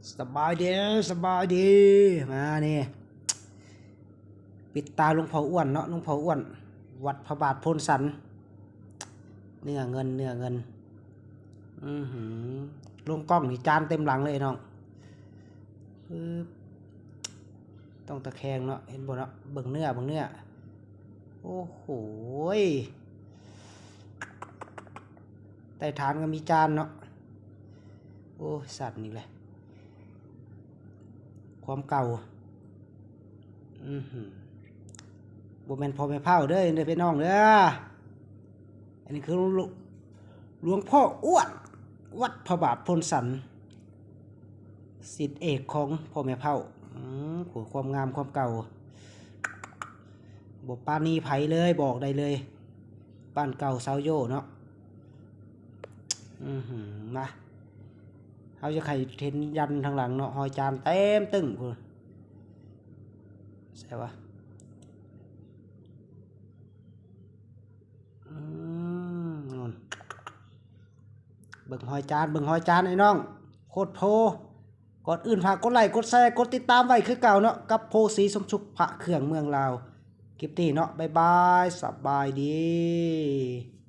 ສະບາຍດີ ສະບາຍດີ ມານີ້ ປິດຕາຫຼວງພໍ່ອ້ວນເນາະ ຫຼວງພໍ່ອ້ວນ ວັດພະບາດໂພນສັນ ເນື້ອເງິນ ເນື້ອເງິນ ອືຫື ລົງກ້ອງນີ້ຈານເຕັມຫຼັງເລີຍນ້ອງ ປຶບ ຕ້ອງຕະແຄງເນາະ ເຫັນບໍ່ເນາະ ເບິ່ງເນື້ອ ເບິ່ງເນື້ອ ໂອ້ໂຫຍ ໃຕ້ຖານກໍມີຈານເນາະ ໂອ້ ສັ່ນອີກແລ້ວ ຄວາມເກົ່າ ອືຫື ບໍ່ແມ່ນພໍ່ແມ່ເຖົ້າເດີ້ ເດີ້ພີ່ນ້ອງເດີ້ ອັນນີ້ຄືຫຼວງ ຫຼວງພໍ່ອ້ວນ ວັດພະບາດໂພນສັນ ສິດເອກຂອງພໍ່ແມ່ເຖົ້າ ອື ໂຫ ຄວາມງາມຄວາມເກົ່າ ບໍ່ປານີໃຜເລີຍ ບອກໄດ້ເລີຍ ບ້ານເກົ່າຊາວໂຢເນາະ ອືຫື ມາ ເຮົາຢາກໃຫ້ເຫັນຢັນທາງຫຼັງເນາະ ຮອຍຈານເຕັມຕຶ້ງພຸ້ນ ໃສ່ວະ ອືມ ນັ້ນ ເບິ່ງຮອຍຈານ ເບິ່ງຮອຍຈານໄອ້ນ້ອງ ໂຄດໂພ ກ່ອນອື່ນຝາກກົດໄລ ກົດແຊ ກົດຕິດຕາມໄວ້ຄືເກົ່າເນາະ ກັບໂພສີສົມສຸກ ພະເຄື່ອງເມືອງລາວ ຄລິບນີ້ເນາະ ບາຍບາຍ ສະບາຍດີ.